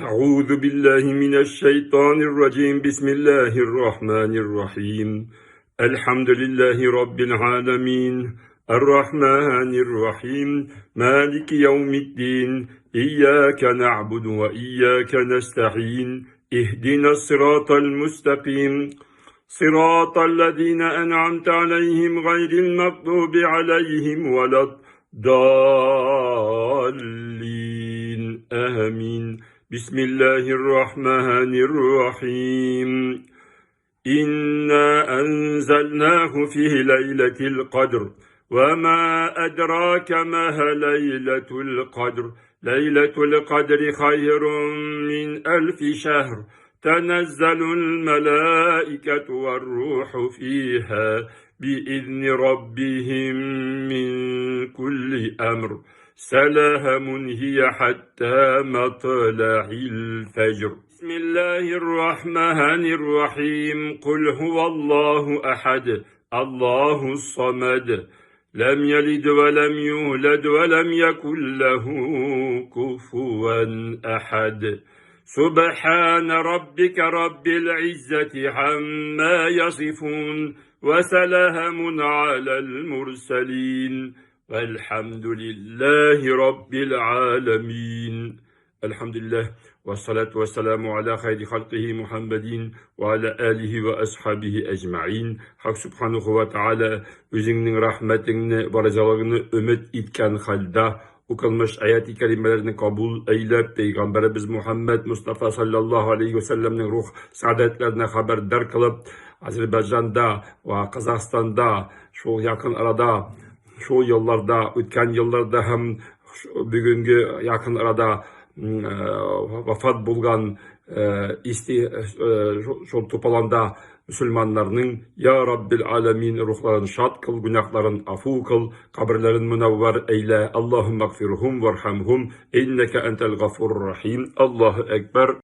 Әгъузу биллаһи минәш шайтанир раҗим. Бисмиллаһир рахманир рахим. Әлхәмдүлиллаһи раббил аламин. Ар-рахманир рахим. Малики яумиддин. Иyyaka na'budu ва иyyaka nasta'in. Иһдинас сиратал мустaqim. صراط الذين أنعمت عليهم غير المغضوب عليهم ولا الضالين آمين بسم الله الرحمن الرحيم إنا أنزلناه في ليلة القدر وما أدراك ما ليلة القدر ليلة القدر خير من ألف شهر تنزل الملائكة والروح فيها بإذن ربهم من كل أمر سلام هي حتى مطلع الفجر بسم الله الرحمن الرحيم قل هو الله أحد الله الصمد لم يلد ولم يولد ولم يكن له كفوا أحد سبحان ربك رب العزة عما يصفون وسلام على المرسلين والحمد لله رب العالمين الحمد لله والصلاة والسلام على خير خلقه محمد وعلى آله وأصحابه أجمعين Hak Subhanahu ve Teala үзеңнең рәхмәтеңне вә ризалыгыңны өмет иткән хәлдә укылмыш аяти кәримәләрне кабул әйләп, Пәйгамбәребез Мухаммәд Мустафа саллаллаһу алейһи вә сәлләмнең рух сәгадәтләренә хәбәрдар кылып, Азербайҗанда вә Казахстанда шул якын арада, шул елларда, үткән елларда һәм бүгенге якын арада вафат булган исти шул тупаланда мөселманнарның я Раббил аләмин рухларын шат кыл, гөнаһларын афу кыл, каберләрен мөнәввәр әйлә. Аллаһумма гфирһум вархамһум иннәкә әнтәл гафур рахим. Аллаһу әкбәр.